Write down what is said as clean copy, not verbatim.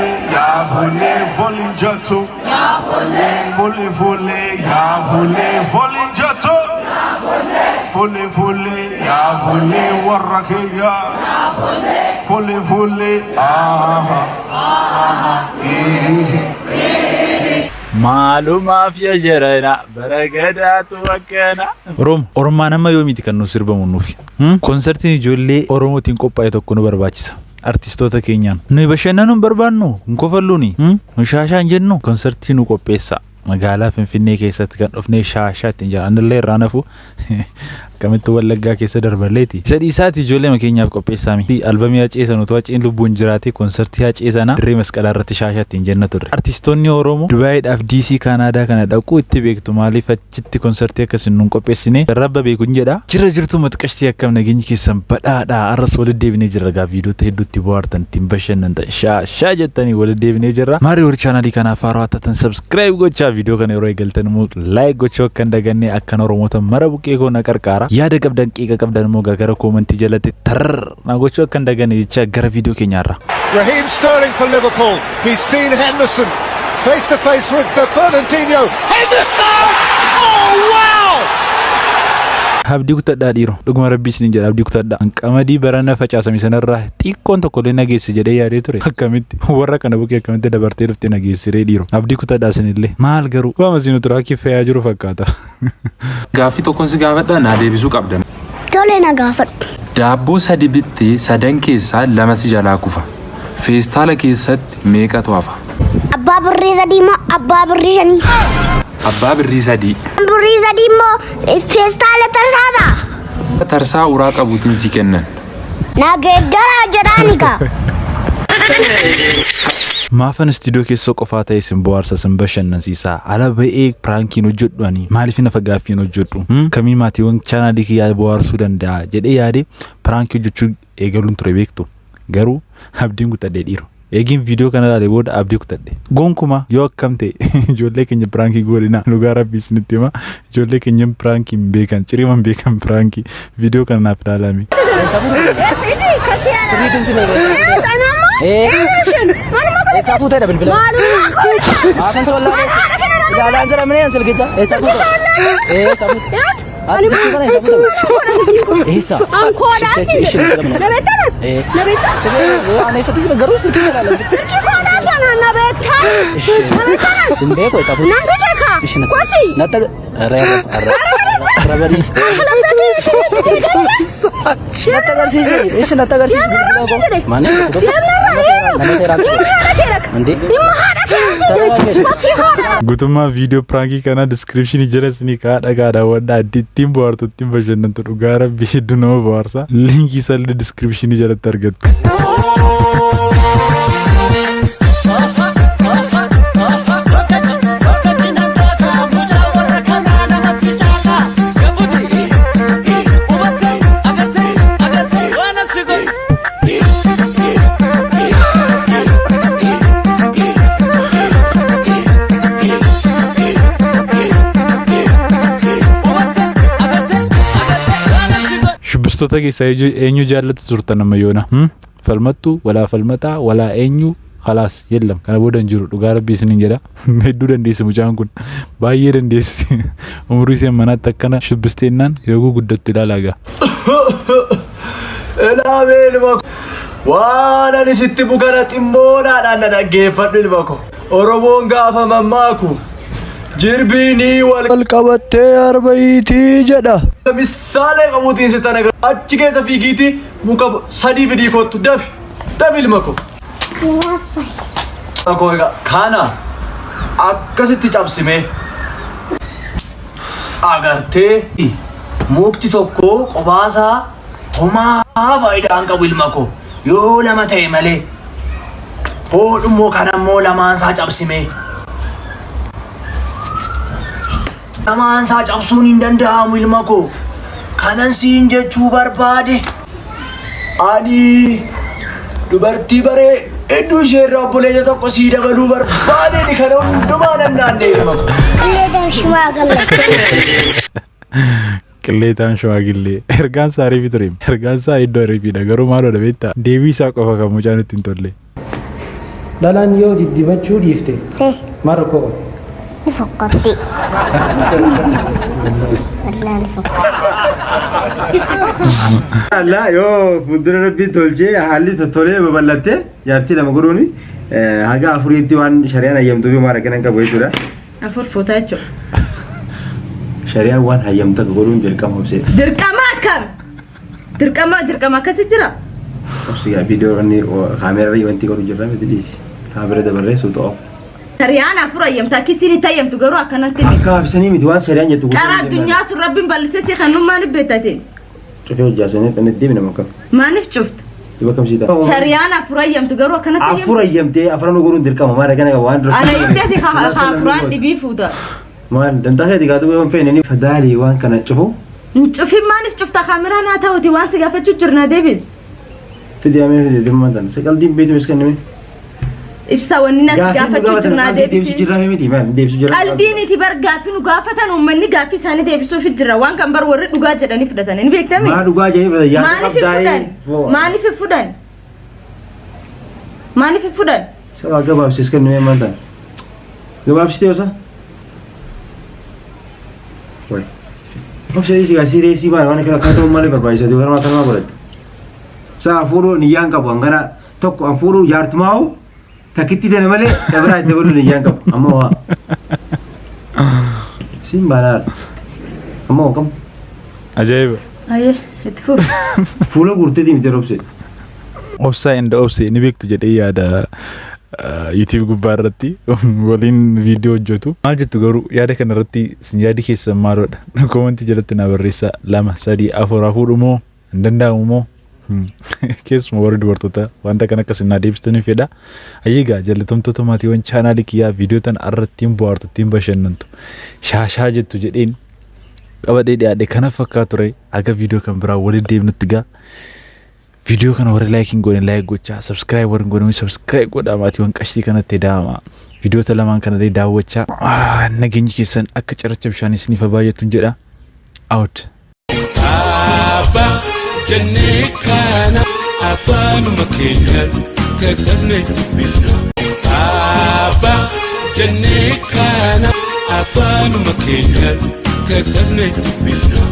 Fulee yaa fulee foliin jettu. Fulee fulee yaa fulee foliin jettu. Fulee fulee yaa fulee warra kiyya. Fulee fulee aha aha eehe. Maalumaaf ya jarana bara gadaatu akkana. Oromo Orommaan amma yoomiiti kan nu sirbamu nuufi. Konsertiin ijoollee Oromootiin qophaa'e tokko nu barbaachisa. Artistoota keenyaan. Nuyi bashannanuu hin barbaannu hin kofalluuni. Nu shaashaa hin jennu konsertii nu qopheessa. Magaalaa Finfinnee keessatti kan dhufnee shaashaa ittiin jedhan anillee irraa nafu akkamitti Wallaggaa keessa darballeeti. Isa dhiisaati ijoollee keenyaaf qopheessaami. Albamii Hacee sana utuu Haceen lubbuun jiraate konsartii Hacee sana dirree masqalaa irratti shaashaa ittiin jenna turre. Artistoonni Oromoo Dubaayiidhaaf DC Kaanaadaa kana dhaquu itti beektu maaliif achitti konsartii akkas hin nuun qopheessine rabba beeku hin jedha. Jira jirtu maxqashtii akkam nageenyi keessan badhaadha arras walitti deebinee jirra gaa viidiyoota hedduu itti bohaartan ittiin bashannantan shaa shaa jettanii walitti deebinee jirra. Maarii warri chaanaalii kanaaf haarawaa taatan subscribe gochaa viidiyoo kana yeroo eegaltan immoo like gochuu akka hin daganne akkan Oromoota mara buqqee koo na qarqaara. Yaada qabdan qeeqa qabdan immoo gaa gara koomantii jalatti tarr na gochuu akka hin daganne jecha gara viidiyoo keenyaarra. Raheem Sterling for Liverpool. He's seen Henderson face to face with Fernandinho. Henderson! Oh wow! Abdii kutadhaa dhiiro. Dhuguma rabbii isiniin jedha abdii kutadhaa. Qamadii barana facaasame sanarraa xiqqoon tokko illee nageessi jedhee yaadee ture. Akkamitti warra kana bukkee akkamitti dabartee dhuftee nageessiree dhiiro. Abdii kutadhaa isinillee. Maal garuu waama isin uturaakii fe'aa jiru fakkaata. Gaaffii tokkon si gaafadha naa deebisuu qabda. Tole na gaafadhu. Daabboo sadi bittee sadan keessaa lama si jalaa kufa. Feestaala keessatti meeqatu hafa? Abbaa birrii sadii moo abbaa birrii shanii? Abbaa birrii sadii. Birrii sadii immoo feestaala tarsaasa. Tarsaa uraa qabuutiin si kennan. Na geeddaraa jedhaani kaa. Maafan istiidiyoo keessa qofaa ta'e isin bohaarsa isin bashannansiisa. Ala ba'ee piraankiin hojjedhu ani maaliif nafa gaaffiin hojjedhu? Kamii maatiiwwan chaanaalii kiyyaa bohaarsuu danda'a jedhee yaade piraankii hojjechuu eegaluun ture beektu. Garuu abdiin kutadhe dhiiro. Eegiin viidiyoo kana ilaalee booda abdii kutadhe. Gonkumaa yoo akkam ta'e ijoollee keenya piraankii godhina dhugaa rabbii isinitti hima. Ijoollee keenya piraankii hin beekan cirima hin beekan piraankii viidiyoo kana naaf ilaalame. Eessaa fuutedha bilbila? Maafan si wallaalee? Ilaalaan jira minee silkicha. Eessaa fuute? Eessaa fuute? Ati silkii kana eessaa fuute? Eessa? Ankoodhaa si jedhe. Na beektaa? Na beektaa? Ani eessatti si garuu silkii kana ilaalaa jira. Silkii koodhaa kana na beektaa? Na beektaa? Sin beeku eessaa fuute? Nan bite kaa. Ishi natti. Kosi. Natti arra arra arra badiis. Natti agarsiisi. Ishi natti agarsiisi. Bilbila koo. Maani tokko tokko. Nama seeraan Andi. Guutummaa viidiyoo piraankii kanaa diskiripshinii jala isinii kaa'aa dhagaa daawwadhaa ittiin bohaartu ittiin bashannantu dhugaa rabbii hedduu nama bohaarsa. Liinkii isaallee diskiripshinii jalatti argattu. Shubbistoota keessaa eenyu jaallatu turtan amma yoona? Falmattuu, walaa falmataa, walaa eenyu khalaas yellam kana booda hin jiru dhugaa rabbii isiniin jedha. Hedduu dandeessi mucaan kun baay'ee dandeessi. Umurii isheen manaatti akkana shubbisteennaan yooguu guddattu ilaalaa gaa. Ilaamee ilma ko. Waan ani sitti bukana ximmoonaadhaan na dhaggeeffadhu ilma ko. Oromoon gaafa mammaaku jirbiinii wal qabattee arbayiitii jedha. Misaalee qabuutiin si tana achi keessa fiigiitii muka sadii fidii kottu dafi dafi ilma ko. Koo egaa kana akkasitti cabsimee agartee mukti tokko qobaasaa homaa faayidaa hin qabu ilma koo yoo lama ta'e malee hoodhummoo kanammoo lamaansaa cabsimee lamaansaa cabsuun hin danda'amu ilma koo kanan siin jechuu barbaade ani dubartii baree hedduu ishee irraa obboleessa tokko sii dabaluu barbaade kana hundumaa nan naannee ilma koo. Qilleetaan shimaagalle. Qilleetaan shimaagillee. Ergaan isaa ariifii ture. Ergaan isaa iddoo ariifiidha. Garuu maaloo dha beektaa? Deebii isaa qofa kan mucaan itti hin tolle. Dhalaan yoo diddibachuu dhiifte maal rakkoo qaba? Ni fokkotti. Wallaahi ni fokkotti. Allah, yoo fuuldura Rabbii tolchee haalli tottolee babal'attee jaartii lama godhuuni haga afuriitti waan shari'aan hayyamtuu fi maal akkana hin qabu jechuudha. Afur fuutaa jechuudha. Shari'aan waan hayyamtu akka godhuun dirqama, obsee. Dirqama akkam? Dirqama, dirqama akkasi jira? Obsi gaa, viidiyoo inni kaameeraa wanti godhu jirra miti, dhiisi. Kaamera dabarree suuta off. Shari'aan afur hayyamta, akka isin itti hayyamtu garuu akkanatti miti. Akka habsanii miti, waan shari'aan jettu. Qara addunyaa sun Rabbiin bal'isee si kan maaliif beektatin? Cufee hojjaasanii kan itti deemina makka. Maaliif cufta? Duba kam siita? Shari'aan afur hayyamtu garuu akkanatti Afur hayyamtee afran godhuun dirqama, maal akkana qaba waan dura. Ana itti afuraan dhibii fuuta. Maal dantaa keeti gaatu waan feene ni fadaalii waan kana cufu. Cufin, maaliif cufta? Kaameraa naa ta'uti, waan si gaafachuu jirna deebis. Fidi amee, fidi dhimma tan. Saqaltiin beetu mis kenname. Ibsa, wanni nas gaafachuu jirna deebisu deebisi. Jirra miti, maal deebisu jirra. Qaldiin itti bar, gaaffii nu gaafatan, uummanni gaaffii isaanii deebisuuf jira. Waan kan bar warri dhugaa jedhanii fudhatan ni beektami. Maa dhugaa jedhee fudhatan yaada Maaliif qabdaa'ee. fudhan? Maaliif fudhan? Maaliif fudhan? Sabaa gabaabsis kenname maal tan. Gabaabsitee osa. Wai. Obsa isi gaa sireesii maal waan akkana akka ta'u malee barbaachisa dubara maal kanuma godhatte. Saa fuudhuu niyyaan qabu hangana tokko an fuudhuu jaartumaa'u takkitti tana malee dabaraa itti dabaluu niyyaan qabu amma waa. Siin baanaadha. Amma hoo kam? Ajaa'iba. Ayyee, itti fufi. Fuula guurteetii miti, roobse. Obsaa inda Obsee ni beektu jedhee yaada, YouTube gubbaa irratti waliin viidiyoo hojjetu. Maal jettu garuu yaada kana irratti isin, yaadi keessan maaloodha? Koomentii jalatti na barreessaa. Lama, sadii, afur hafuudhu moo hin danda'amu moo? Keessuma warri dubartoota wanta kana akkas naa deebistanii fedha. Ayyeegaa, jaalatamtoota maatiiwwan chaanaalii kiyyaa, viidiyoo tana irrattiin bohaartu, ittiin bashannantu, shaashaa jettu jedheen qabadhee dhiyaadhe kana fakkaatu ture. Aga viidiyoo kan biraa waliin deemnutti gaa, viidiyoo kana warri like hin goone like gochaa, subscribe warri hin goone subscribe godhaa, maatiiwwan qashtii kanatti daa'ama. Viidiyoota lamaan kanallee daawwachaa, nageenyi keessan akka cirracha bishaanii isiniif haa baay'atu jedha. Out. Abbaa jennee kana afaanuma keenyaan katabne dubbifna. Abbaa jennee kana afaanuma keenyaan katabne dubbifna.